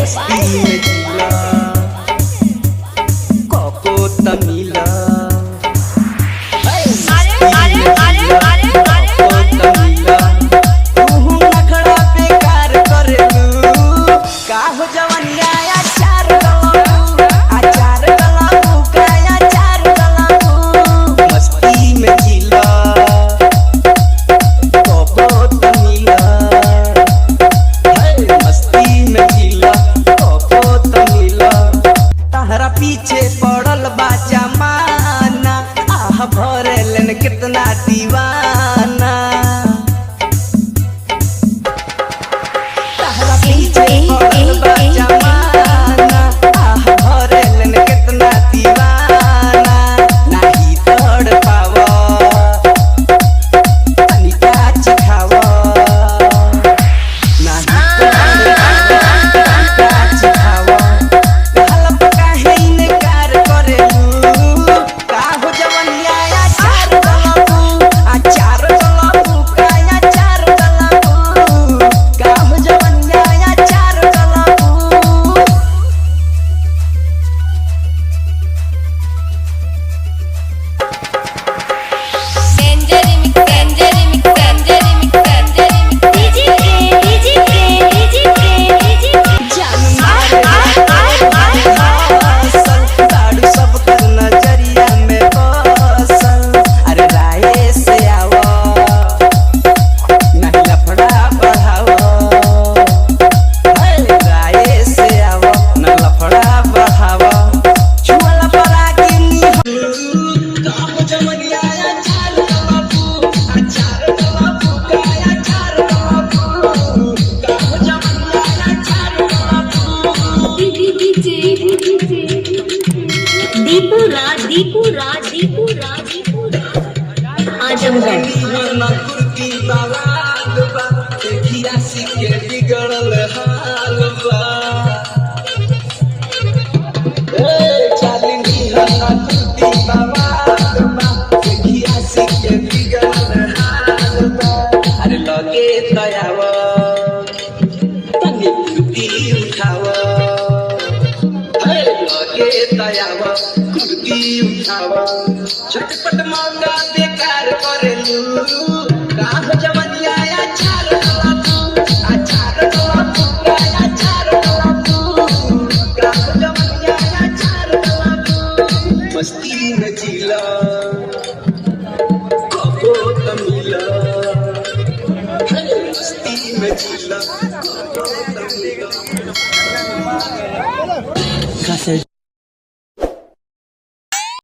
मस्ती में जिला कबो त मिला। अरे अरे अरे अरे अरे अरे। तू नखरा बेकार करेलू का हो जवनिया अचार गलाबू अचार गलाबू का अचार गलाबू। मस्ती में जिला कबो त मिला। हे मस्ती में जिला कबो त मिला। तहरा पीछे पड़ल बा जमाना आह भरेलन कितना दीवाना। तहरा पीछे पड़ल बा जमाना आह भरेलन कितना दीवाना। नाही तोड़ पाव तनिका चखाव नाही तोड़ पाव तनिका चखाव। हलप काहे इनकार करेलू का हो जवनिया अचार गलाबू अचार गलाबू का अचार गलाबू का हो जवनिया अचार Galabu. Danger mix danger mix danger mix danger mix. DJ DJ DJ DJ. जान मारे हसल दारू सब कर नजरिया में बसल। अरे राय से आवो नहीं लफड़ा बढ़ाओ। अरे राय से आवो न लफड़ा बढ़ाओ। छुअला परा के नी काम जमनिया अचार गलाबू अचार गलाबू का अचार गलाबू काम जमनिया अचार गलाबू। दीपू राज दीपू राज दीपू राज दीपू राज आजमगढ़। कुर्ती बवाल बा देखिया के बिगड़ल हाल बा। ए चालिनी हना कुर्ती बवाल बा देखिया के बिगड़ल हाल बा। अरे लगे दयाव तनी कुर्ती उठाव। हे लगे दयाव कुर्ती उठाव। झटपट मौका बेकार करेलू काह जवनिया अचार गलाबू अचार गलाबू का अचार गलाबू काह जवनिया अचार गलाबू। मस्ती में जिला कबो त मिला। हे मस्ती में जिला कबो त मिला।